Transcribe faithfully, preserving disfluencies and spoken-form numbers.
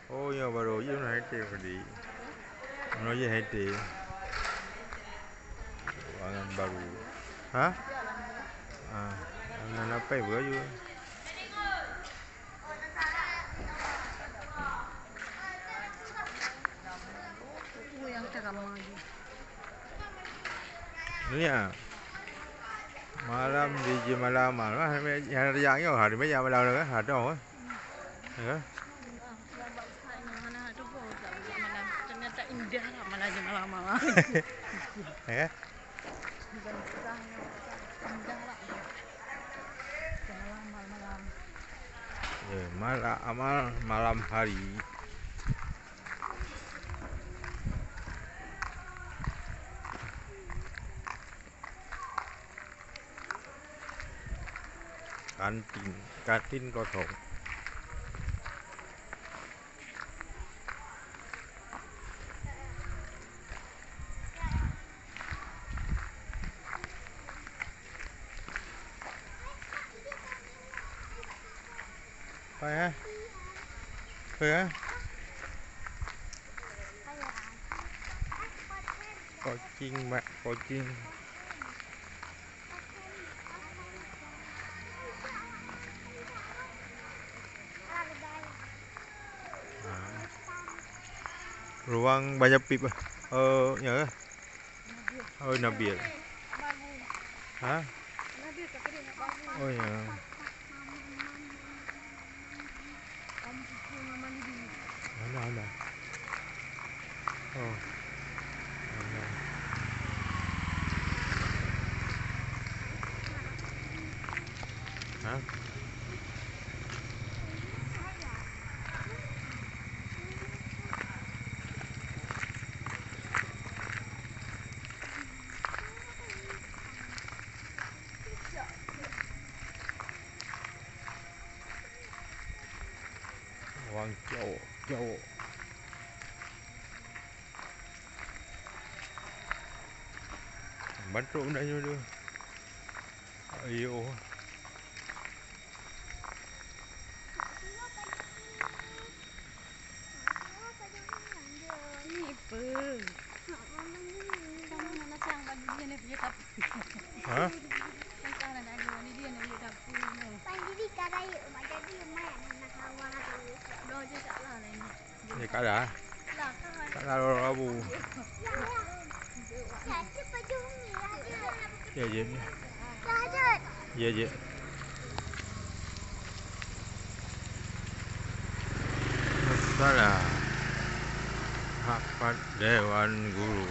Oh, nyoe barô jeuet na H T tadi. Nyoe jeuet H T. Ruangan baru. Ha? Ah, ruangan apa ibu aju? Ni ah. Malam di jemalam malam. Yang yang nyoe hari ni malam dah kan? Ada kan? Ya. Ternyata indah lah malam ni malam-malam. Ya. Bukan susah, indah lah. Malam, malam, malam. Ya, malam, malam hari. Kantin, kantin kosong. Apa ya? Apa ya? Kucing, Mak, kucing. Ruang banyak pip ah. Oh, ya. Oh, Nabil. Ha? Oh, ya. Mana, mana? Oh. Mana? Ha? Wang cok, cok. Bantuk benda nyoe tu. Ayo. Ni pun. Kamu nak siang pagi dia ni pergi kap. Ha? Entah nak ada ni dia nak pergi kap. Pagi di kadai mak jadi mak nak hawa tu. Dah je tak lah lain. Ni kalah. Kalah lawan Rabu. Ya, ya. Ya, ya. Ya, ya. Masalah rapat Dewan Guru.